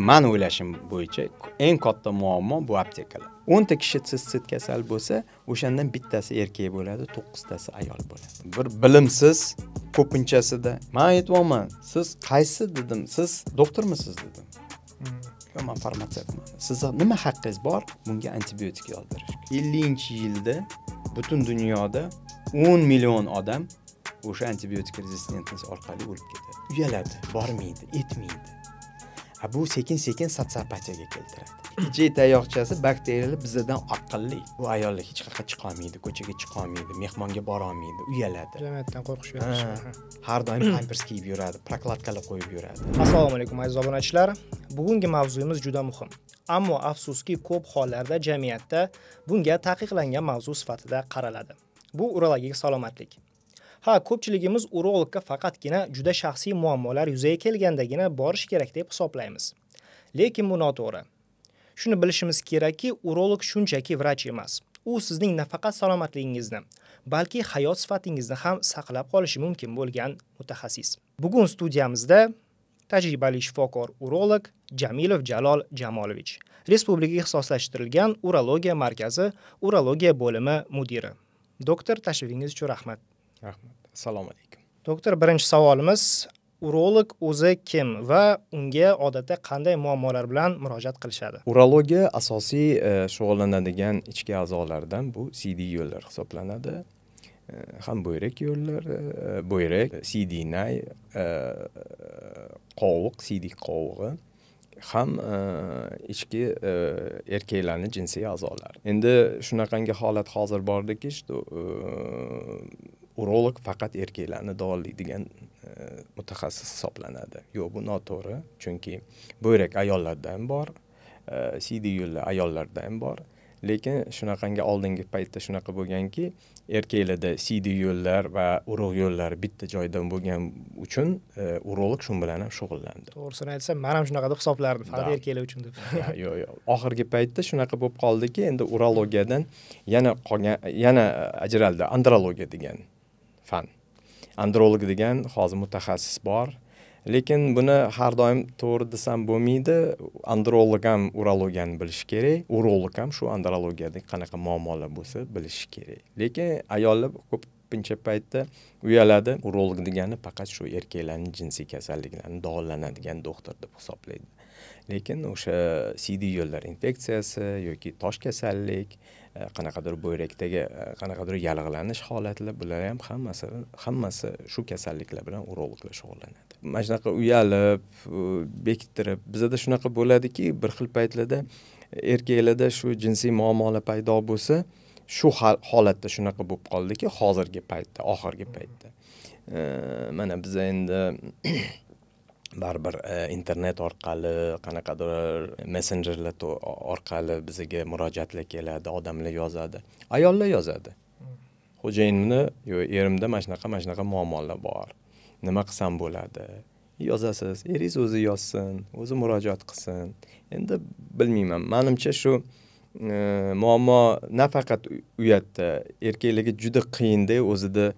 Man o'ylashim bo'yicha eng katta muammo bu aptekalar. 10 ta kishi sistit kasal bo'lsa, o'shandan bittasi erkak bo'ladi, 9 tasi ayol bo'ladi. Bir bilimsiz ko'pinchasida. Men aytyapman, siz qaysi dedim, siz doktormisiz dedim. Yo'q, men farmatsevtman. Sizni nima haqqingiz bor bunga antibiotik yozdirishga? 50-yilda butun dunyoda 10 million odam o'sha antibiotik rezistentlik orqali o'lib ketadi. Uyaladi, bormaydi, etmaydi. Bu sekin-sekin sotsiopatiyaga keltiradi. Ichak tayoqchasi bakteriyalar bizdan aqlli. Bu ayollar hech qayerga chiqa olmaydi, ko'chaga chiqa olmaydi, mehmonga bora olmaydi, uyaladi. Jamiyatdan qo'rqish yo'q. Har doim pampers kiyib yuradi, prokladkalar qo'yib yuradi. Assalomu alaykum aziz obunachilar. Bugungi mavzuyimiz juda muhim. Ammo afsuski ko'p hollarda jamiyatda bunga taqiqlangan mavzu sifatida qaraladi. Bu urologik salomatlik. Ha, ko'pchiligimiz urologga faqatgina juda shaxsiy muammolar yuzaga kelgandagina borish kerak deb hisoblaymiz. Lekin bu noto'g'ri. Shuni bilishimiz kerakki, urolog shunchaki vrach emas. U sizning nafaqat salomatligingizni, balki hayot sifatingizni ham saqlab qolishi mumkin bo'lgan mutaxassis. Bugun studiyamizda tajribali shifokor urolog Jamilov Jalol Jamolovich, Respublika ixtisoslashtirilgan urologiya markazi urologiya bo'limi mudiri. Doktor, tashrifingiz uchun rahmat. Rahmat. Assalomu alaykum. Doktor, birinchi savolimiz, urolog o'zi kim va unga odatda qanday muammolar bilan murojaat qilishadi? Urologiya asosiy shug'ullanadigan ichki a'zolardan bu siydik yo'llar hisoblanadi. Ham buyrak yo'llari, buyrak, siydik nay, qovoq, siydik qovug'i, ham ichki erkaklarning jinsiy a'zolari. Endi shunaqangi holat hozir bordiki, urolog faqat erkaklarni davolaydigan mutaxassis hisoblanadi. Yo'q, bu noto'g'ri, chunki buyrak ayollarda ham bor, siydik yo'llar ayollarda ham bor. Lekin shunaqangi oldingi paytda shunaqa bo'lganki, erkaklarda siydik yo'llar va urug' yo'llari bitta joydan bo'lgan uchun urolog shu bilan ham shug'ullandi. To'g'risini aytsam, men ham shunaqa deb hisoblardim, faqat erkaklar uchun deb. Yo'q, yo'q. Oxirgi paytda shunaqa bo'lib qoldiki, endi urologiyadan yana qolgan, yana ajraldi andrologiya degan fan. Androlog degan hozir mutaxassis bor. Lekin buni har doim to'g'ri desam bo'lmaydi. Androlog ham urologiyani bilishi kerak, urolog ham shu andrologiyada qanaqa muammolar bo'lsa bilishi kerak. Lekin ayollar ko'pincha paytda uyaladi. Urolog degani faqat shu erkaklarning jinsiy kasalliklarini davolanadigan doktor deb hisoblaydi. Lekin o'sha siydik yo'llar infeksiyasi yoki tosh kasallik, qanaqadir buyrakdagi qanaqadir yallig'lanish holatlari, bular ham hammasi shu kasalliklar bilan urologlar shug'ullanadi. Mana shunaqa uyalib, bekittirib, bizada shunaqa bo'ladiki, bir xil paytlarda erkaklarda shu jinsiy muammolar paydo bo'lsa, shu holatda shunaqa bo'lib qoldiki, hozirgi paytda, oxirgi paytda. Mana biz endi baribir internet orqali, qanaqadir messenjerlar orqali bizga murojaatlar keladi, odamlar yozadi, ayollar yozadi. Xo'jayinimni yo erimda mana shunaqa, mana shunaqa muammolar bor. Nima qilsam bo'ladi? Yozasiz, eringiz o'zi yozsin, o'zi murojaat qilsin. Endi bilmayman, menimcha shu muammo nafaqat uyatda, erkaklarga juda qiyinda o'zida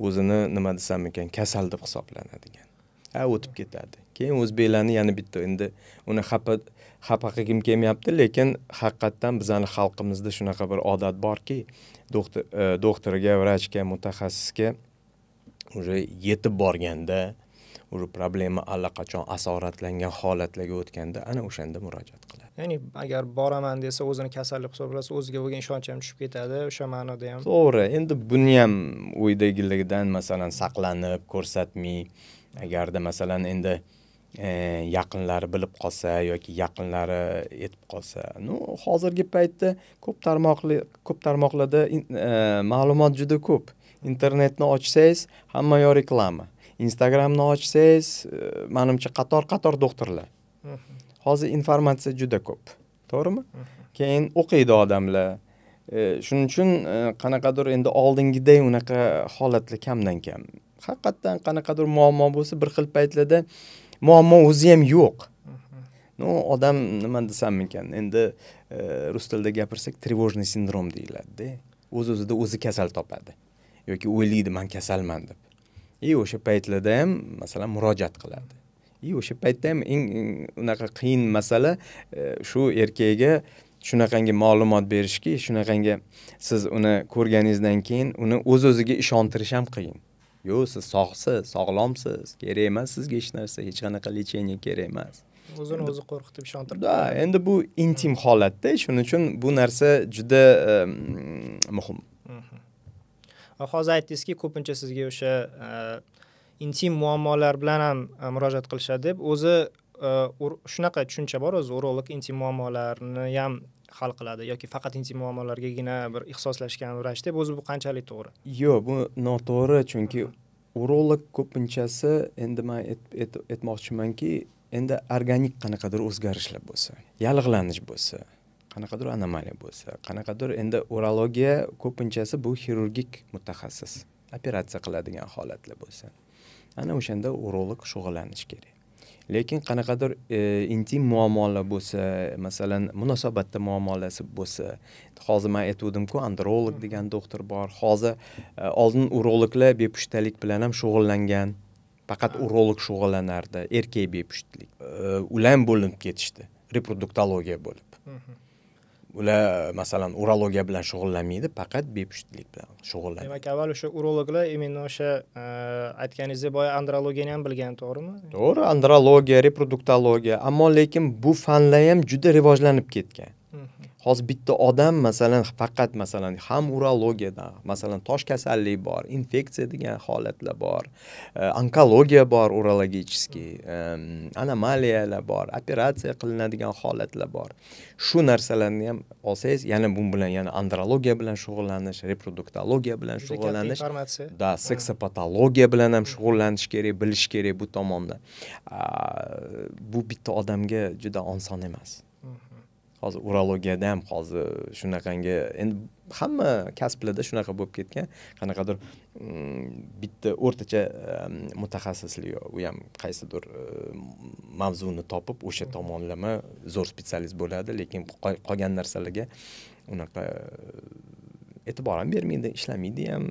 o'zini nima desam ekan, kasal deb hisoblanadigan. Ha, o'tib ketadi. Keyin o'zbeklarni yana bitta endi uni xafa qilgim kelmayapti, lekin haqiqatdan bizning xalqimizda shunaqa bir odat borki, doktorga, vrachga, mutaxassisga уже yetib borganda, уже problema allaqachon asoratlangan holatlarga o'tganda ana o'shanda murojaat qiladi. Ya'ni agar boraman desa, o'zini kasal deb hisoblasa, o'ziga bo'lgan ishonchi ham tushib ketadi, o'sha ma'noda ham. To'g'ri, endi buni ham uydagilardan masalan saqlanib, ko'rsatmay, agarda masalan endi yaqinlari bilib qolsa yoki yaqinlari yetib qolsa, no, hozirgi paytda ko'p tarmoqlarda ma'lumot juda ko'p. Internetni ochsangiz hamma yoq reklama. Instagramni ochsangiz, menimcha qator-qator doktorlar. Hozir informatsiya juda ko'p. To'g'rimi? Keyin o'qiydi odamlar. Shuning uchun qanaqadir endi oldingiday unaqa holatlar kamdan kam. Haqiqatdan qanaqadir muammo bo'lsa, bir xil paytlarda muammo o'zi ham yo'q. No, odam nima desam ekan, endi rus tilida gapirsak, trevojniy sindrom deyiladi-da. O'z-o'zida o'zi kasal topadi yoki o'ylaydi men kasalman deb. O'sha paytlarda ham masalan murojaat qiladi. И o'sha paytda ham eng unaqa qiyin masala shu erkakga shunaqangi ma'lumot berishki, shunaqangi siz uni ko'rganingizdan keyin uni o'z o'ziga ishontirish ham qiyin. Yo'q, siz sog'siz, sog'lomsiz, kerak emas sizga hech narsa, hech qanaqa лечение kerak emas. O'zini o'zi qo'rqitib, ishontirib. Да, endi bu intim holatda, shuning uchun bu narsa juda muhim. Hozir aytdingizki, ko'pincha sizga o'sha intim muammolar bilan ham murojaat qilishadi deb. O'zi shunaqa tushuncha bor, o'zi urolog intim muammolarni ham hal qiladi yoki faqat intim muammolargagina bir ixtisoslashgan vrach deb. O'zi bu qanchalik to'g'ri? Yo'q, bu noto'g'ri, chunki urolog ko'pinchasi, endi man aytmoqchimanki, endi organik qanaqadir o'zgarishlar bo'lsa, yallig'lanish bo'lsa, qanaqadir anomaliya bo'lsa, qanaqadir, endi urologiya ko'pinchasi bu xirurgik mutaxassis, operatsiya qiladigan holatlar bo'lsa, ana o'shanda urolog shug'ullanishi kerak. Lekin qanaqadir intim muammolar bo'lsa, masalan, munosabatda muammolasi bo'lsa, hozir man aytuvdimku, androlog degan doktor bor. Hozir oldin urologlar bepushtalik bilan ham shug'ullangan, faqat urolog shug'ullanardi, erkak bepushtlik. Ular ham bo'linib ketishdi, reproduktologiya bo'lib. Ular, masalan, urologiya bilan shug'ullanmaydi, faqat bepushtlik bilan shug'ullanadi. Demak, avval o'sha urologlar именно o'sha aytganingizdek boya andrologiyani ham bilgan, to'g'rimi? To'g'ri, andrologiya, reproduktologiya, ammo lekin bu fanlar ham juda rivojlanib ketgan. Hozir bitta odam, masalan, faqat, masalan, ham urologiyadan, masalan, tosh kasallik bor, infeksiya degan holatlar bor, onkologiya bor, урологический anomaliyalar bor, operatsiya qilinadigan holatlar bor. Shu narsalarni ham olsangiz, yana bu bilan, yana andrologiya bilan shug'ullanish, reproduktologiya bilan Juda katta shug'ullanish, informatsiya. Да, seksopatologiya bilan ham shug'ullanish kerak, bilish kerak bu tomonda. Bu bitta odamga juda oson emas. Hozir urologiyada ham hozir shunaqangi, endi hamma kasblarda shunaqa bo'lib ketgan, qanaqadir bitta o'rtacha mutaxassislik yo'q. U ham qaysidir mavzuni topib, o'sha tomonlama zo'r специалист bo'ladi, lekin qolgan narsalarga unaqa e'tibor ham bermaydi, ishlamaydi ham,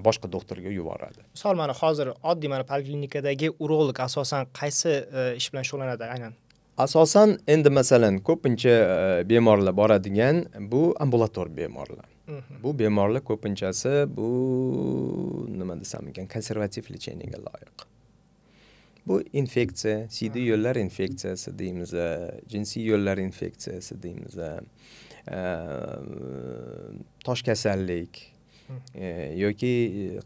boshqa doktorga yuboradi. Misol, mana hozir oddiy mana poliklinikadagi urolog asosan qaysi ish bilan shug'ullanadi aynan? Asosan endi, masalan, ko'pincha bemorlar boradigan bu ambulator bemorlar. Bu bemorlar ko'pinchasi bu, nima desam ekan, konservativ лечение ga loyiq. Bu infeksiya, siydik yo'llar infeksiyasi deymiz, jinsiy yo'llar infeksiyasi deymiz, tosh kasallik yoki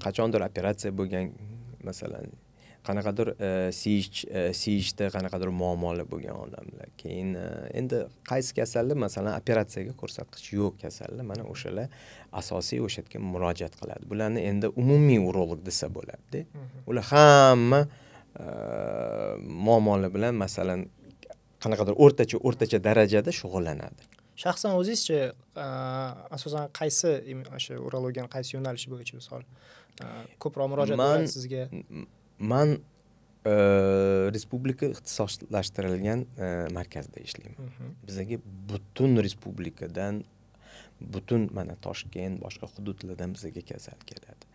qachondir operatsiya bo'lgan, masalan, qanaqadir siyishda qanaqadir muammolar bo'lgan odamlar. Keyin endi qaysi kasallik, masalan, operatsiyaga ko'rsatkich yo'q kasallar, mana o'shalar asosiy o'sha yerga murojaat qiladi. Bularni endi umumiy urolog desa bo'ladida. Ular hamma muammolar bilan, masalan, qanaqadir o'rtacha darajada shug'ullanadi. Shaxsan o'zingizchi, asosan qaysi o'sha urologiyani qaysi yo'nalishi bo'yicha, misol, ko'proq murojaat bo'ladi sizga? Man respublika ixtisoslashtirilgan markazda ishlayman. Bizga butun respublikadan, butun mana Toshkent, boshqa hududlardan bizga kasal keladi.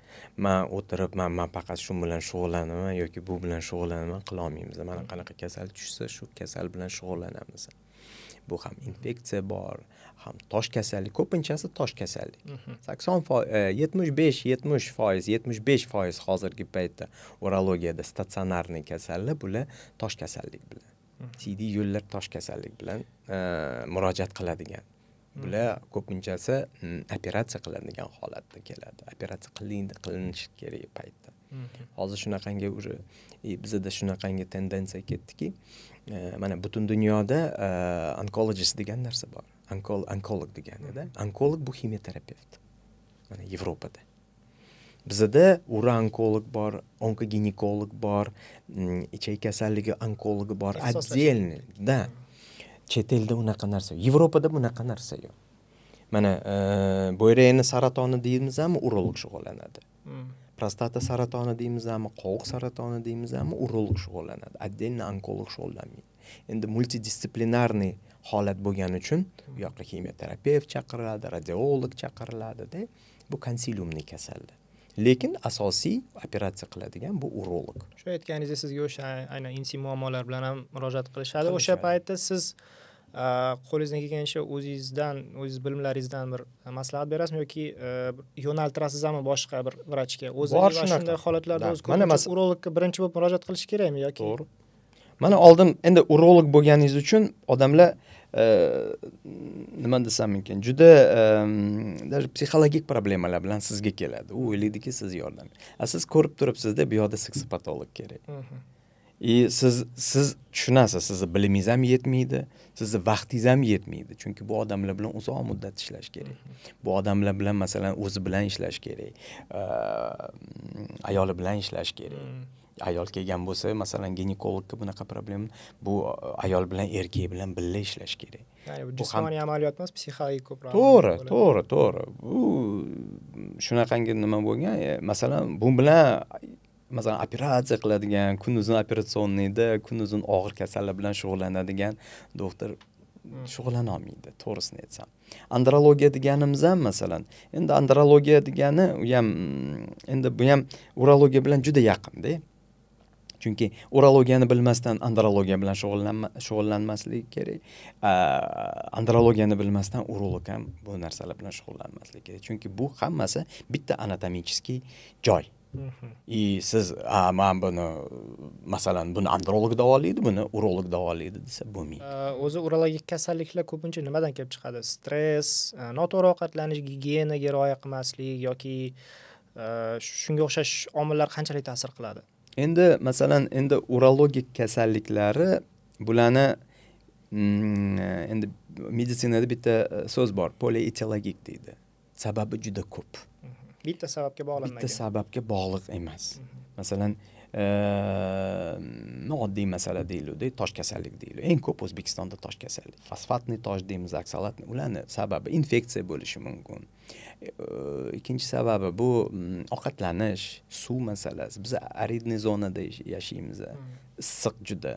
Man o'tirib, man faqat shu bilan shug'ullanaman yoki bu bilan shug'ullanaman qila olmaymiz. Mana qanaqa kasal tushsa, shu kasal bilan shug'ullanamiz. Bu ham infeksiya bor, ham tosh kasallik, ko'pinchasi tosh kasallik. 80, 75, 70%, 75% hozirgi paytda urologiyada стационарный kasallar bular tosh kasallik bilan. Siydik yo'llar tosh kasallik bilan murojaat qiladigan. Bular ko'pinchasi operatsiya qilinadigan holatda keladi. Operatsiya qilinishi kerak paytda. Hozir shunaqangi уже bizada shunaqangi tendensiya ketdiki, mana butun dunyoda onkologist degan narsa bor. Onkolog deganida, onkolog bu ximioterapevt. Mana Yevropada. Bizada uro-onkolog bor, onkoginekolog bor, ichak kasalligi onkologi bor, отдельный. Да. Chet elda unaqa narsa yo'q. Yevropada bunaqa narsa yo'q. Mana buyrakni saratoni deymizmi, urolog shug'ullanadi. Prostata saratoni deymizmi, qovoq saratoni deymizmi, urolog shug'ullanadi. Отдельно onkolog shug'ullanmaydi. Endi мультидисциплинарный holat bo'lgani uchun u yoqqa ximioterapevt chaqiriladi, radiolog chaqiriladi-da. Bu консилиумный kasallik. Lekin asosiy operatsiya qiladigan bu urolog. Shu aytganingizdek, sizga o'sha aynan intim muammolar bilan ham murojaat qilishadi. O'sha paytda siz qo'lingizdan kelgancha o'zingizdan, o'zingiz bilimlaringizdan bir maslahat berasizmi yoki yo'naltirasizmi boshqa bir vrachga? O'zi shunday holatlarda o'zi ko'pincha urologga birinchi bo'lib murojaat qilish kerakmi yoki? To'g'ri. Mana oldin endi urolog bo'lganingiz uchun odamlar nima desam mumkin, juda даже psixologik problemalar bilan sizga keladi. U o'ylaydiki, siz yordam. Siz ko'rib turibsizda, bu yoqda seksopatolog kerak. И siz tushunasiz, sizni bilimingiz ham yetmaydi, sizni vaqtingiz ham yetmaydi. Chunki bu odamlar bilan uzoq muddat ishlash kerak. Bu odamlar bilan, masalan, o'zi bilan ishlash kerak, ayoli bilan ishlash kerak. Ayol kelgan bo'lsa, masalan, ginekologga bunaqa problema, bu ayol bilan, erkak bilan birga ishlash kerak. Ya'ni bu jismoniy amaliyot emas, psixologik ko'proq. To'g'ri, to'g'ri, to'g'ri. Bu shunaqangi nima bo'lgan, masalan, bu bilan masalan operatsiya qiladigan, kunuzun операционный da, kunuzun og'ir kasallar bilan shug'ullanadigan doktor shug'ullana olmaydi, to'g'risini aytsam. Andrologiya deganimiz ham, masalan, endi andrologiya degani u ham, endi bu ham urologiya bilan juda yaqinda. Chunki urologiyani bilmasdan andrologiya bilan shug'ullanmaslik kerak. Andrologiyani bilmasdan urolog ham bu narsalar bilan shug'ullanmasligi kerak. Chunki bu hammasi bitta anatomический joy. И siz man buni, masalan, buni androlog davolaydi, buni urolog davolaydi desa bo'lmaydi. O'zi urologik kasalliklar ko'pincha nimadan kelib chiqadi? Stress, noto'g'ri ovqatlanish, gigiyenaga rioya qilmaslik yoki shunga o'xshash omillar qanchalik ta'sir qiladi? Endi masalan, endi urologik kasalliklari bularni endi meditsinada bitta so'z bor, polietiologik deydi. Sababi juda ko'p. Bitta sababga bog'lanmagan. Bitta sababga bog'liq emas. Masalan, oddiy masala deyiladi, tosh kasallik deyiladi. Eng ko'p O'zbekistonda tosh kasallik. Fosfatli tosh deymiz, oksalatni. Ularni sababi infeksiya bo'lishi mumkin. Ikkinchi sababi bu ovqatlanish, suv masalasi. Biz аридный zonada yashaymiz. Issiq juda.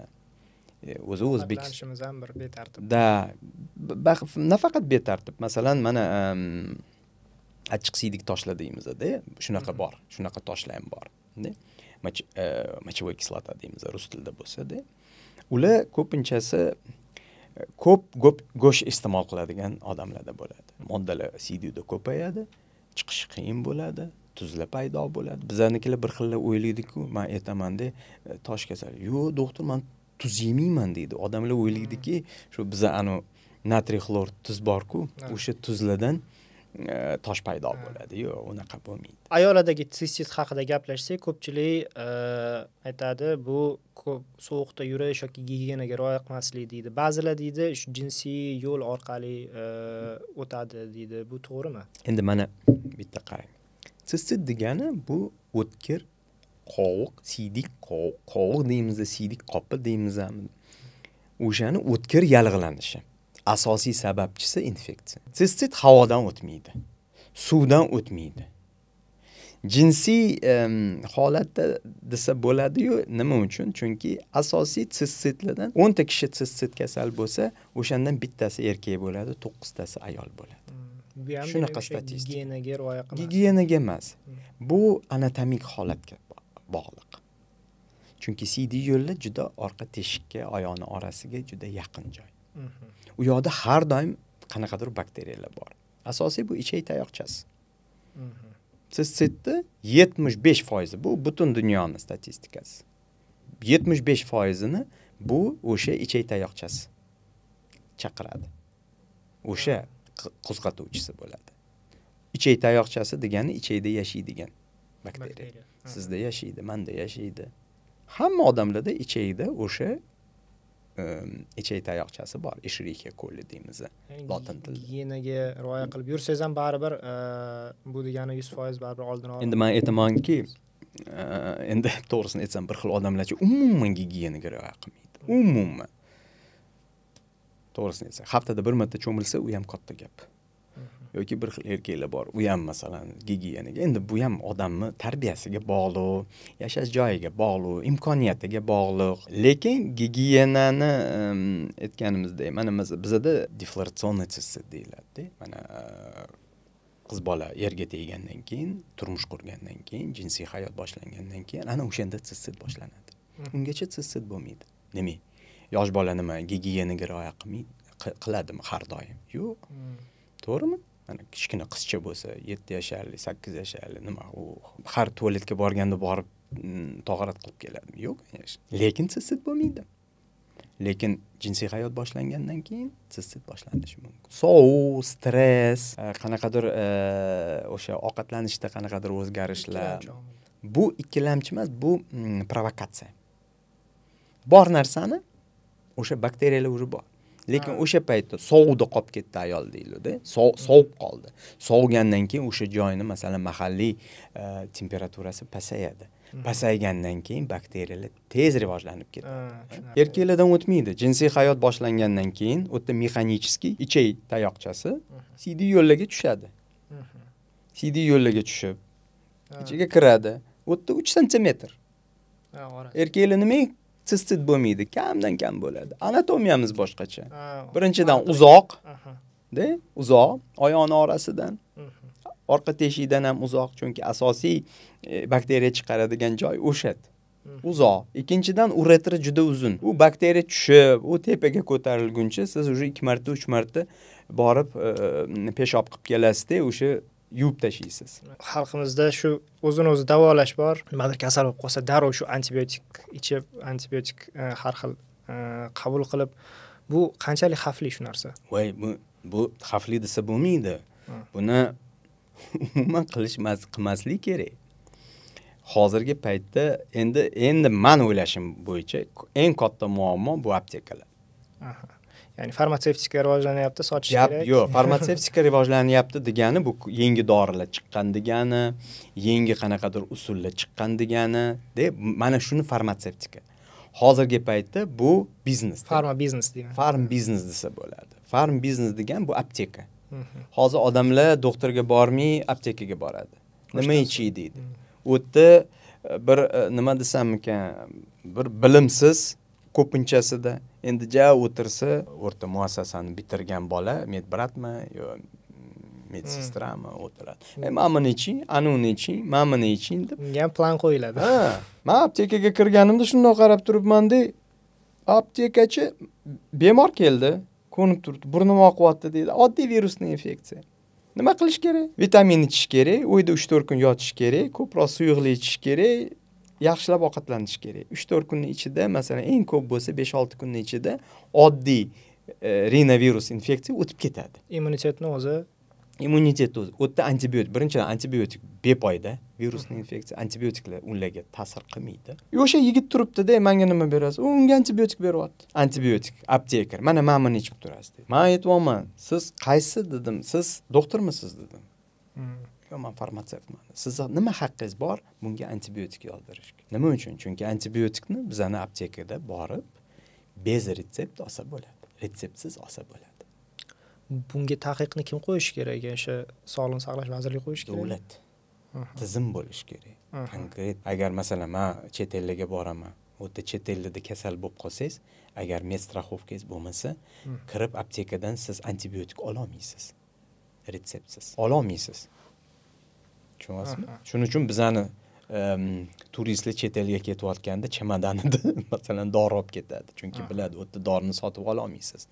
O'zi O'zbekistonimiz ham bir betartib. Da, nafaqat betartib. Masalan, mana achchiq siydik toshlar deymiz-da, shunaqa bor, shunaqa toshlar ham bor. Мочевой kislota deymiz rus tilida bo'lsa-da. Ular ko'pinchasi ko'p go'sht iste'mol qiladigan odamlarda bo'ladi. Moddalar siydikda ko'payadi, chiqishi qiyin bo'ladi, tuzlar paydo bo'ladi. Bizanikilar bir xil o'ylaydi-ku, men aytaman-da, tosh kasal. Yo'q, doktor, men tuz yemayman deydi. Odamlar o'ylaydiki, shu biza anu natriy xlor tuz bor-ku, o'sha tuzlardan tosh paydo bo'ladi. Yo'q, unaqa bo'lmaydi. Ayollardagi sistit haqida gaplashsak, ko'pchilik aytadi, bu ko'p sovuqda yurish yoki gigiyenaga rioya qilmaslik deydi. Ba'zilar deydi, shu jinsiy yo'l orqali o'tadi deydi. Bu to'g'rimi? Endi mana bitta qarang. Sistit degani bu o'tkir qovoq, siydik qovoq deymiz, siydik qopi deymiz. O'shani o'tkir yallig'lanishi. Asosiy sababchisi infeksiya. Sistit havodan o'tmaydi, suvdan o'tmaydi. Jinsiy holatda desa bo'ladi-yu, nima uchun? Chunki asosiy sistitlardan 10 ta kishi sistit kasal bo'lsa, o'shandan bittasi erkak bo'ladi, 9 tasi ayol bo'ladi. Bu ham shunaqa statistika. Gigiyenaga rioya qilmas. Gigiyenaga emas. Bu anatomik holatga bog'liq. Chunki siydik yo'llar juda orqa teshikka, oyoqning orasiga juda yaqin joy. U yoqda har doim qanaqadir bakteriyalar bor. Asosiy bu ichak tayoqchasi. Sistitni 75% bu butun dunyoning statistikasi. 75%ini bu o'sha ichak tayoqchasi chaqiradi. O'sha qo'zg'atuvchisi bo'ladi. Ichak tayoqchasi degani ichakda yashaydigan bakteriya. Sizda yashaydi, menda yashaydi. Hamma odamlarda ichakda o'sha ichak tayoqchasi bor. Escherichia coli deymiz lotin tilida. Gigiyenaga rioya qilib yursangiz ham baribir bu degani 100% baribir oldini oladi. Endi men aytamanki, endi to'g'risini aytsam, bir xil odamlarcha umuman gigiyenaga rioya qilmaydi. Umuman. To'g'risini aytsak, haftada bir marta cho'milsa, u ham katta gap. Yoki bir xil erkaklar bor, u ham masalan gigiyenaga. Endi bu ham odamni tarbiyasiga bog'liq, yashash joyiga bog'liq, imkoniyatiga bog'liq. Lekin gigiyenani aytganimizdek, mana bizada defloratsion sistit deyiladi. Mana Qiz bola erga teggandan keyin, turmush qurgandan keyin, jinsiy hayot boshlangandan keyin ana o'shanda sistit boshlanadi. Ungacha sistit bo'lmaydi. Nima? Yosh bola nima gigiyenaga rioya qiladimi har doim? Yo'q. To'g'rimi? Mana kichkina qizcha bo'lsa, 7 yasharli, 8 yasharli, nima u har tualetga borganda borib tog'arat qilib keladimi? Yo'q, конечно. Lekin sistit bo'lmaydi. Lekin jinsiy hayot boshlangandan keyin sistit boshlanishi mumkin. Sovuq, stress, qanaqadir o'sha ovqatlanishda qanaqadir o'zgarishlar. Bu ikkilamchi emas, bu provokatsiya. Bor narsani o'sha bakteriyalar уже bor. Lekin o'sha paytda sovuqda qolib ketdi ayol deyiladi, sovib qoldi. Sovigandan keyin o'sha joyni, masalan, mahalliy temperaturasi pasayadi. Pasaygandan keyin bakteriyalar tez rivojlanib ketadi. Erkaklardan o'tmaydi. Jinsiy hayot boshlangandan keyin u yerda mexanический ichak tayoqchasi siydik yo'llarga tushadi. Siydik yo'llarga tushib, ichiga kiradi. U yerda 3 santimetr. Erkaklar nimaga sistit bo'lmaydi? Kamdan kam bo'ladi. Anatomiyamiz boshqacha. Birinchidan uzoq, de, uzoq, oyoqning orasidan, orqa teshikdan ham uzoq, chunki asosiy bakteriya chiqaradigan joy o'sha. Uzoq. Ikkinchidan uretra juda uzun. U bakteriya tushib, u tepaga ko'tarilguncha siz уже 2 marta, 3 marta borib peshob qilib kelasizda, o'sha yuvib tashlaysiz. Xalqimizda shu o'zini o'zi davolash bor. Nimadir kasal bo'lib qolsa, darrov shu antibiotik ichib, antibiotik har xil qabul qilib, bu qanchalik xavfli shu narsa? Voy, bu xavfli desa bo'lmaydi. Buni umuman qilmaslik kerak. Hozirgi paytda endi men o'ylashim bo'yicha eng katta muammo bu aptekalar. Ya'ni farmatsevtika rivojlanyapti, sotish kerak. Yo'q, farmatsevtika rivojlanyapti degani bu yangi dorilar chiqqan degani, yangi qanaqadir usullar chiqqan degani, deb mana shuni farmatsevtika. Hozirgi paytda bu biznes. Farma biznes deyman. Farm biznes desa bo'ladi. Farm biznes degan bu apteka. Hozir odamlar doktorga bormay aptekaga boradi. Nima ichiy deydi. U yerda bir nima desam ekan, bir bilimsiz ko'pinchasida endi ja o'tirsa, o'rta muassasani bitirgan bola medbratmi yo medsestrami o'tiradi. Mana buni iching, anuni iching, mana buni iching deb. Unga ham plan qo'yiladi. Ha, men aptekaga kirganimda shundoq qarab turibman-da, aptekachi bemor keldi, ko'nib turibdi, burnim oqyapti deydi. Oddiy virusli infeksiya. Nima qilish kerak? Vitamin ichish kerak, uyda 3-4 kun yotish kerak, ko'proq suyuqlik ichish kerak, yaxshilab ovqatlanish kerak. 3-4 kunning ichida, masalan, eng ko'p bo'lsa 5-6 kunning ichida oddiy rinovirus infeksiya o'tib ketadi. Immunitetni o'zi, immunitet o'zi. U yerda antibiotik, birinchidan antibiotik befoyda, virusli infeksiya, antibiotiklar ularga ta'sir qilmaydi. O'sha yigit turibdi-da, menga nima berasiz? U unga antibiotik beryapti. Antibiotik, aptekar, mana men buni ichib turasiz dedi. Men aytyapman, siz qaysi dedim, siz doktormisiz dedim. Yo'q, men farmatsevtman. Sizni nima haqqingiz bor bunga antibiotik yozdirishga? Nima uchun? Chunki antibiotikni bizani aptekada borib bez retsept olsa bo'ladi. Retseptsiz olsa bo'ladi. Bunga taqiqni kim qo'yishi kerak? O'sha Sog'liqni saqlash vazirligi qo'yishi kerak. Davlat. Tizim bo'lishi kerak. Konkret agar masalan men chet elga boraman, u yerda chet elda kasal bo'lib qolsangiz, agar medstraxovkangiz bo'lmasa, kirib aptekadan siz antibiotik ola olmaysiz. Retseptsiz ola olmaysiz. Tushunyapsizmi? Shuning uchun bizani turistlar chet elga ketayotganda chemodanida masalan dori olib ketadi. Chunki biladi, u yerda dorini sotib ola olmaysiz.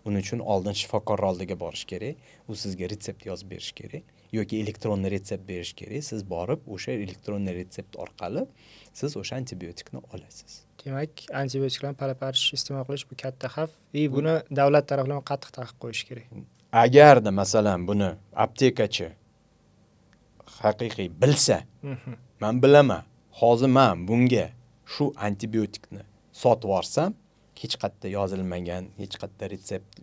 Uning uchun oldin shifokor oldiga borish kerak. U sizga retsept yozib berish kerak yoki elektron retsept berish kerak. Siz borib o'sha elektron retsept orqali siz o'sha antibiotikni olasiz. Demak, antibiotiklarni pala-parch iste'mol qilish bu katta xavf. Buni davlat tomonidan qattiq taqiq qo'yish kerak. Agarda masalan buni aptekachi haqiqiy bilsa, men bilaman, hozir men bunga shu antibiotikni sotib yuborsam, hech qayerda yozilmagan, hech qayerda retsept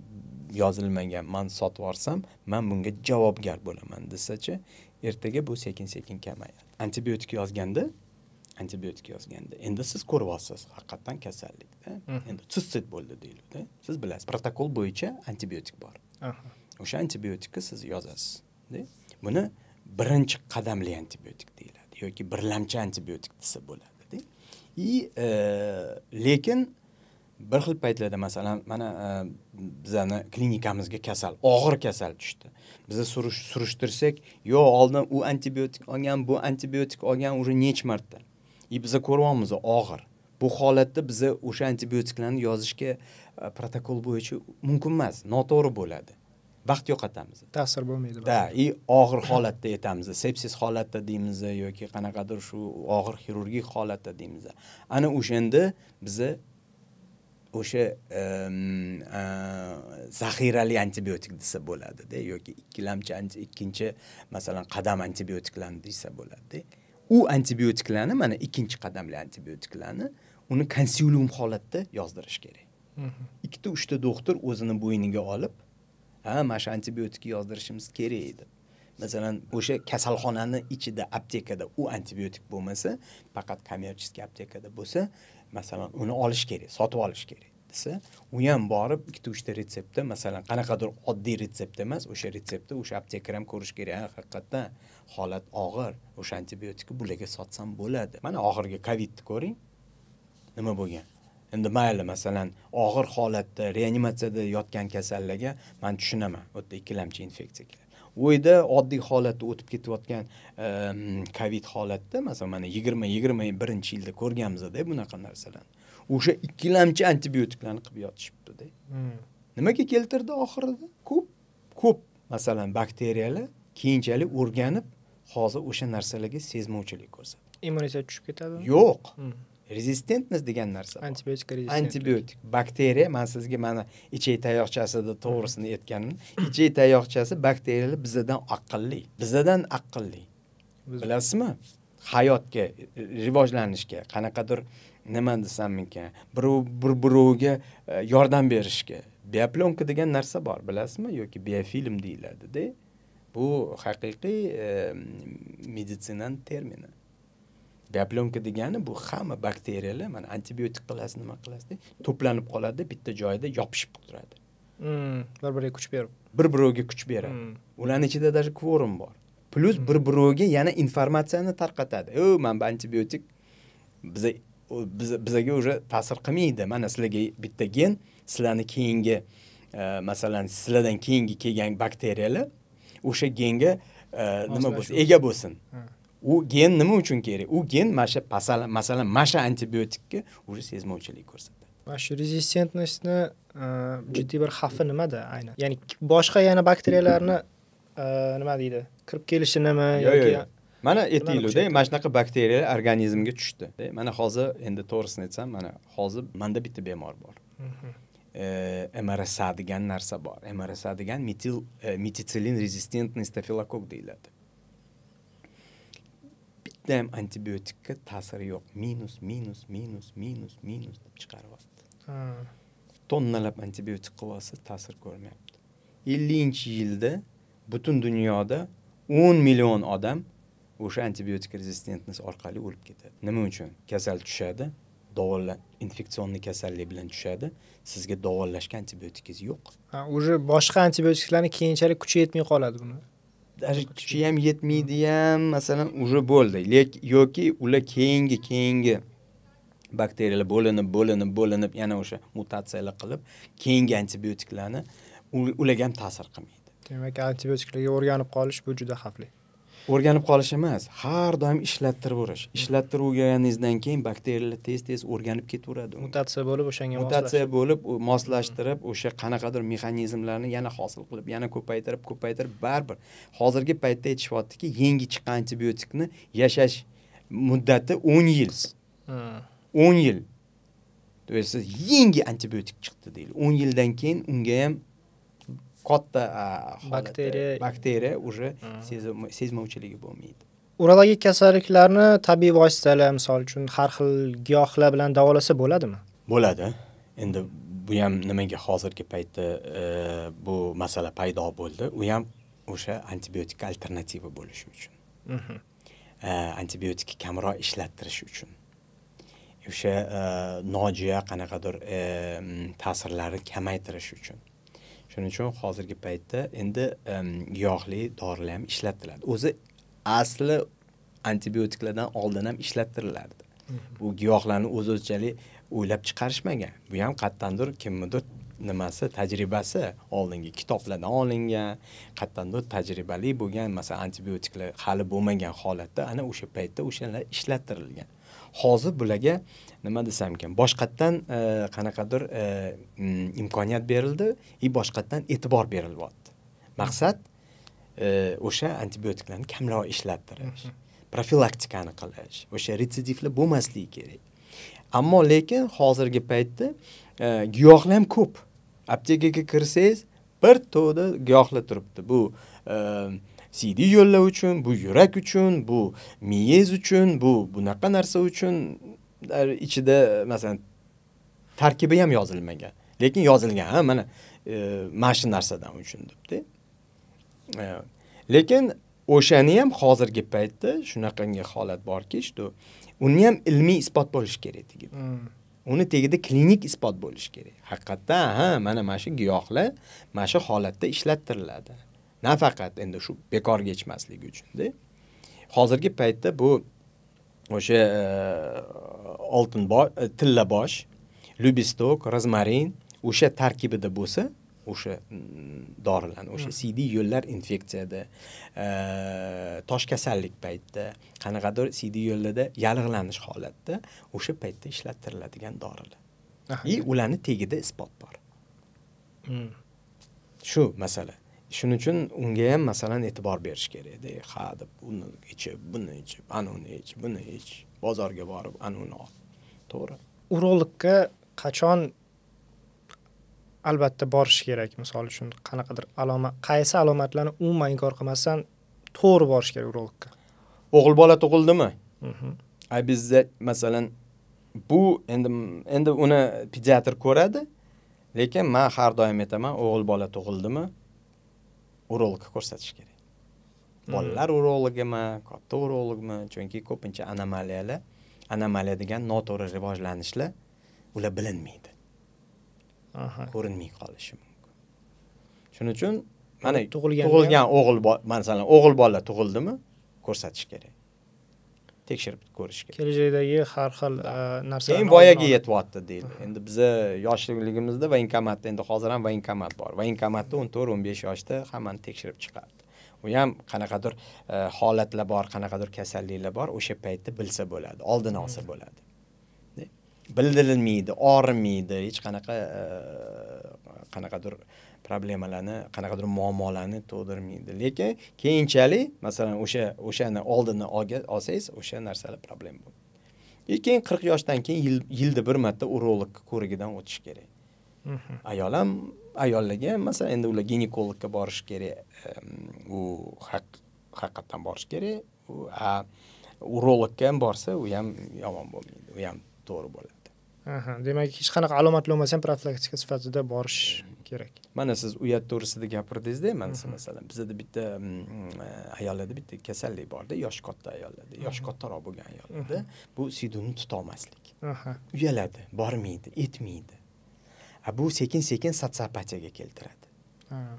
yozilmagan, men sotib yuborsam, men bunga javobgar bo'laman desachi, ertaga bu sekin-sekin kamayadi. Antibiotik yozganda endi siz ko'ryapsiz, haqiqatan kasallikda. Endi sistit bo'ldi deyiladi. Siz bilasiz, protokol bo'yicha antibiotik bor. O'sha antibiotikni siz yozasiz. Buni birinchi qadamli antibiotik deyiladi yoki birlamchi antibiotik desa bo'ladi. Lekin Bir xil paytlarda masalan mana bizani klinikamizga kasal, og'ir kasal tushdi. Biza surishtirsak, yo oldin u antibiotik olgan, bu antibiotik olgan уже necha marta. И biza ko'ryapmiz og'ir. Bu holatda biza o'sha antibiotiklarni yozishga protokol bo'yicha mumkin emas, noto'g'ri bo'ladi. Vaqt yo'qotamiz. Ta'sir bo'lmaydi. Да, и og'ir holatda aytamiz, sepsis holatda deymiz yoki qanaqadir shu og'ir xirurgik holatda deymiz. Ana o'shanda biza o'sha zaxirali antibiotik desa bo'ladida yoki ikkilamchi ikkinchi masalan qadam antibiotiklarni desa bo'ladida. U antibiotiklarni mana ikkinchi qadamli antibiotiklarni uni konsilium holatda yozdirish kerak. Ikkita uchta doktor o'zini bo'yniga olib, ha, mana shu antibiotikni yozdirishimiz kerak edi. Masalan, o'sha kasalxonani ichida aptekada u antibiotik bo'lmasa, faqat kommersiya aptekada bo'lsa, masalan, uni olish kerak, sotib olish kerak desa, u ham borib ikkita uchta retseptda, masalan, qanaqadir oddiy retsept emas, o'sha retseptni o'sha aptekar ham ko'rish kerak, ha, haqiqatdan holat og'ir, o'sha antibiotikni bularga sotsam bo'ladi. Mana oxirgi Covidni ko'ring. Nima bo'lgan? Endi mayli, masalan, og'ir holatda reanimatsiyada yotgan kasallarga men tushunaman, u yerda ikkilamchi infeksiya keladi. U yerda oddiy holatda o'tib ketayotgan Covid holatda, masalan, mana 20-21-yilda ko'rganmiz-da bunaqa narsalarni. O'sha ikkilamchi antibiotiklarni qilib yotishibdi-da. Nimaga keltirdi oxirida? Ko'p masalan bakteriyalar keyinchalik o'rganib, hozir o'sha narsalarga sezmovchilik ko'rsatadi. Immunitet tushib ketadimi? Yo'q. Резистентность degan narsa. Antibiotik rezistentlik. Antibiotik bakteriya, men sizga mana ichak tayoqchasida to'g'risini aytganim, ichak tayoqchasi bakteriyalar bizadan aqlli. Bizadan aqlli. Bilasizmi? Hayotga, rivojlanishga, qanaqadir nima desam ekan, bir-birovga yordam berishga. Биопленка degan narsa bor, bilasizmi? Yoki biofilm deyiladi-da. Bu haqiqiy meditsinaning termini. Биопленка degani bu hamma bakteriyalar mana antibiotik qilasiz, nima qilasiz, to'planib qoladi, bitta joyda yopishib turadi. Bir-biriga kuch berib. Bir-birovga kuch beradi. Ularning ichida даже kvorum bor. Plus bir-birovga yana informatsiyani tarqatadi. "O, mana bu antibiotik bizaga уже ta'sir qilmaydi. Mana sizlarga bitta gen, sizlarni keyingi masalan, sizlardan keyingi kelgan bakteriyalar o'sha genga nima bo'lsin, ega bo'lsin." U gen nima uchun kerak? U gen mana shu masalan, mana shu antibiotikka уже sezmovchilik ko'rsatadi. Mana shu резистентность ni jiddiy bir xavfi nimada aynan? Ya'ni boshqa yana bakteriyalarni nima deydi? Kirib kelishinimi yoki Mana aytaylik-da, mana shunaqa bakteriyalar organizmga tushdi. Mana hozir endi to'g'risini aytsam, mana hozir menda bitta bemor bor. MRSA degan narsa bor. MRSA degan метициллин резистентный стафилококк deyiladi. Bitta ham antibiotikka ta'siri yo'q. Minus, minus, minus, minus, minus deb chiqaryapti. Tonnalab antibiotik qilib olsa ta'sir ko'rmayapti. 50-yilda butun dunyoda 10 million odam o'sha antibiotik резистентность orqali o'lib ketadi. Nima uchun? Kasal tushadi, infeksionli kasallik bilan tushadi. Sizga davolashga antibiotikingiz yo'q. Ha, уже boshqa antibiotiklarni keyinchalik kuchi yetmay qoladi buni. Даже kuchi ham yetmaydi ham, masalan, уже bo'ldi. Lekin yoki ular keyingi bakteriyalar bo'linib, bo'linib, bo'linib, yana o'sha mutatsiyalar qilib, keyingi antibiotiklarni ularga ham ta'sir qilmaydi. Demak, antibiotiklarga o'rganib qolish bu juda xavfli. O'rganib qolish emas, har doim ishlattiraverish. Ishlattiraverganingizdan keyin bakteriyalar tez-tez o'rganib ketaveradi. Mutatsiya bo'lib o'shanga mutatsiya bo'lib, moslashtirib, o'sha qanaqadir mexanizmlarni yana hosil qilib, yana ko'paytirib, ko'paytirib, baribir hozirgi paytda aytishyaptiki, yangi chiqqan antibiotikni yashash muddati 10 yil. 10 yil. То есть yangi antibiotik chiqdi deydi. 10 yildan keyin unga ham katta bakteriya уже sezmovchiligi bo'lmaydi. Urologik kasalliklarni tabiiy vositalar, misol uchun har xil giyohlar bilan davolasa bo'ladimi? Bo'ladi. Endi bu ham nimaga hozirgi paytda bu masala paydo bo'ldi? U ham o'sha antibiotikka alternativa bo'lishi uchun. Antibiotikni kamroq ishlattirish uchun. O'sha nojo'ya qanaqadir ta'sirlarni kamaytirish uchun. Shuning uchun hozirgi paytda endi giyohli dorilar ham ishlatiladi. O'zi asli antibiotiklardan oldin ham ishlatirilardi. Bu giyohlarni o'z-o'zichalik o'ylab chiqarishmagan. Bu ham qayerdandir kimnidir nimasi, tajribasi, oldingi kitoblardan olingan, qayerdandir tajribali bo'lgan, masalan, antibiotiklar hali bo'lmagan holatda ana o'sha paytda o'shalar ishlattirilgan. Hozir bularga nima desam ekan, boshqatdan qanaqadir imkoniyat berildi va boshqatdan e'tibor berilyapti. Maqsad o'sha antibiotiklarni kamroq ishlattirish, profilaktikani qilish, o'sha retsidivlar bo'lmasligi kerak. Ammo lekin hozirgi paytda giyohlar ham ko'p. Aptekaga kirsangiz bir to'da giyohlar turibdi. Bu siydik yo'llar uchun, bu yurak uchun, bu miyangiz uchun, bu bunaqa narsa uchun, ichida masalan tarkibi ham yozilmagan. Lekin yozilgan, ha, mana mana shu narsadan uchun debdi. Lekin o'shani ham hozirgi paytda shunaqangi holat borki, shu uni ham ilmiy isbot bo'lishi kerak tagida. Uni tagida klinik isbot bo'lishi kerak. Haqiqatdan, ha, mana shu giyohlar mana shu holatda ishlattiriladi. Nafaqat endi shu bekorga ichmasligi uchun-da. Hozirgi paytda bu o'sha oltin tillabosh, lubistok, rozmarin o'sha tarkibida bo'lsa, o'sha dorilarni, o'sha siydik yo'llar infeksiyada, tosh kasallik paytida, qanaqadir siydik yo'llarda yallig'lanish holatda o'sha paytda ishlattiriladigan dorilar. И ularni tagida isbot bor. Shu masala. Shuning uchun unga ham masalan e'tibor berish kerakda. Ha deb uni ichib, buni ichib, ana uni ich, buni ich, bozorga borib ana uni ol. To'g'ri. Urologga qachon albatta borish kerak? Misol uchun qanaqadir alomat, qaysi alomatlarni umuman inkor qilmasdan to'g'ri borish kerak urologga? O'g'il bola tug'ildimi? Bizda masalan bu endi uni pediatr ko'radi, lekin men har doim aytaman, o'g'il bola tug'ildimi urologga ko'rsatish kerak. Bolalar urologimi, katta urologmi? Chunki ko'pincha anomaliyalar, anomaliya degan noto'g'ri rivojlanishlar ular bilinmaydi. Ko'rinmay qolishi mumkin. Shuning uchun mana tug'ilgan o'g'il, masalan, o'g'il bola tug'ildimi ko'rsatish kerak. Tekshirib ko'rish kerak. Kelajakdagi har xil narsalar. Keyin voyaga yetyapti deydi. Endi biza yoshligimizda voenkomatda, endi hozir ham voenkomat bor. Voenkomatda 14-15 yoshda hammani tekshirib chiqardi. U ham qanaqadir holatlar bor, qanaqadir kasalliklar bor, o'sha paytda bilsa bo'ladi, oldini olsa bo'ladi. Bildirilmaydi, og'rimaydi, hech qanaqa qanaqadir problemalarni, qanaqadir muammolarni tug'dirmaydi. Lekin keyinchalik, masalan, o'shani oldini olsangiz, o'sha narsalar problem bo'ladi. Keyin 40 yoshdan keyin yilda bir marta urolog ko'rigidan o'tish kerak. Ayol ham, ayollarga ham masalan, endi ular ginekologga borish kerak, u haqiqatdan borish kerak. U urologga ham borsa, u ham yomon bo'lmaydi, u ham to'g'ri bo'ladi. Demak, hech qanaqa alomatlar bo'lmasa ham profilaktika sifatida borish kerak. Mana siz uyat to'g'risida gapirdingiz-da, mana masalan, bizda bitta ayollarda bitta kasallik bor-da, yosh katta ayollarda, yosh kattaroq bo'lgan ayollarda bu siyduni tuta olmaslik. Uyaladi, bormaydi, etmaydi. Bu sekin-sekin sotsiopatiyaga keltiradi.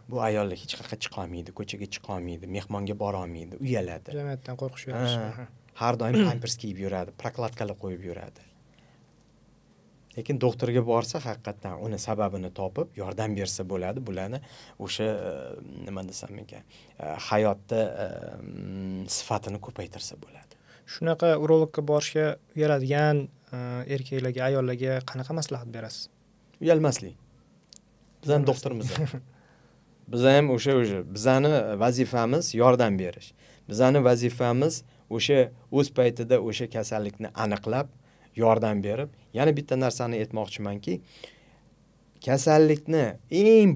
Bu ayollar hech qayerga chiqa olmaydi, ko'chaga chiqa olmaydi, mehmonga bora olmaydi, uyaladi. Jamiyatdan qo'rqish yaxshi. Har doim pampers kiyib yuradi, prokladkalar qo'yib yuradi. Lekin doktorga borsa haqiqatdan uni sababini topib yordam bersa bo'ladi. Bularni o'sha nima desam ekan, hayotda sifatini ko'paytirsa bo'ladi. Shunaqa urologga borishga uyaladigan erkaklarga, ayollarga qanaqa maslahat berasiz? Uyalmaslik. Bizning doktorimiz. Biz ham o'sha bizani vazifamiz yordam berish. Bizani vazifamiz o'sha o'z paytida o'sha kasallikni aniqlab yordam berib, yana bitta narsani aytmoqchimanki, kasallikni eng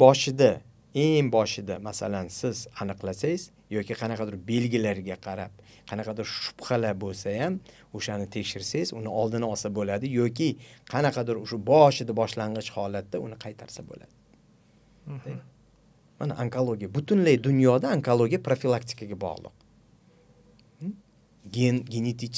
boshida masalan siz aniqlasangiz yoki qanaqadir belgilarga qarab, qanaqadir shubhalar bo'lsa ham o'shani tekshirsangiz, uni oldini olsa bo'ladi yoki qanaqadir o'sha boshida boshlang'ich holatda uni qaytarsa bo'ladi. Mana onkologiya, butunlay dunyoda onkologiya profilaktikaga bog'liq. Genetik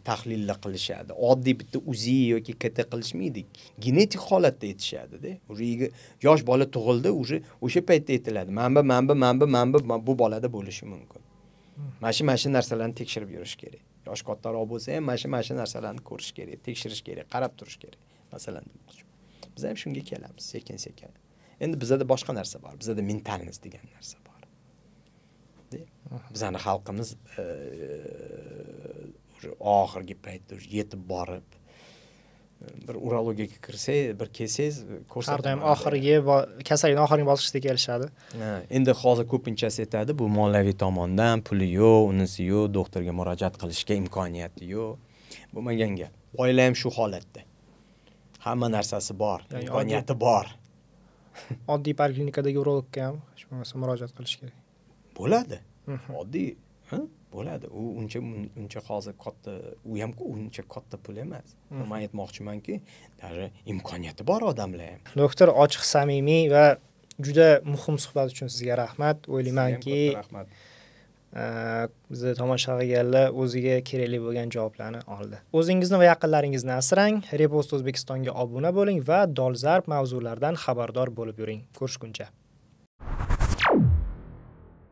tahlillar qilishadi. Oddiy bitta UZI yoki KT qilishmaydi. Genetik holatda aytishadi-da. Уже yosh bola tug'ildi, уже o'sha paytda aytiladi. Mana bu bolada bo'lishi mumkin. Mana shu narsalarni tekshirib yurish kerak. Yosh kattaroq bo'lsa ham mana shu narsalarni ko'rish kerak, tekshirish kerak, qarab turish kerak. Masalan demoqchiman. Biz ham shunga kelamiz sekin sekin. Endi bizada boshqa narsa bor. Bizada mentalность degan narsa bor. Bizani xalqimiz уже oxirgi paytda уже yetib borib, bir urologiyaga kirsangiz, bir kelsangiz. Har doim oxirgi, kasallikni oxirgi bosqichida kelishadi. Endi hozir ko'pinchasi aytadi, bu moliyaviy tomondan puli yo'q, unisi yo'q, doktorga murojaat qilishga imkoniyati yo'q. Bo'lmagan gap. Boylar ham shu holatda. Hamma narsasi bor, imkoniyati bor. Oddiy poliklinikadagi urologga ham hech bo'lmasa murojaat qilish kerak. Bo'ladi. Oddiy, bo'ladi. U uncha uncha hozir katta, u ham uncha katta pul emas. Man aytmoqchimanki, даже imkoniyati bor odamlar ham. Doktor, ochiq, samimiy va juda muhim suhbat uchun sizga rahmat. O'ylaymanki, rahmat. Bizni tomosha qilganlar o'ziga kerakli bo'lgan javoblarni oldi. O'zingizni va yaqinlaringizni asrang, Repost O'zbekistonga obuna bo'ling va dolzarb mavzulardan xabardor bo'lib yuring. Ko'rishguncha.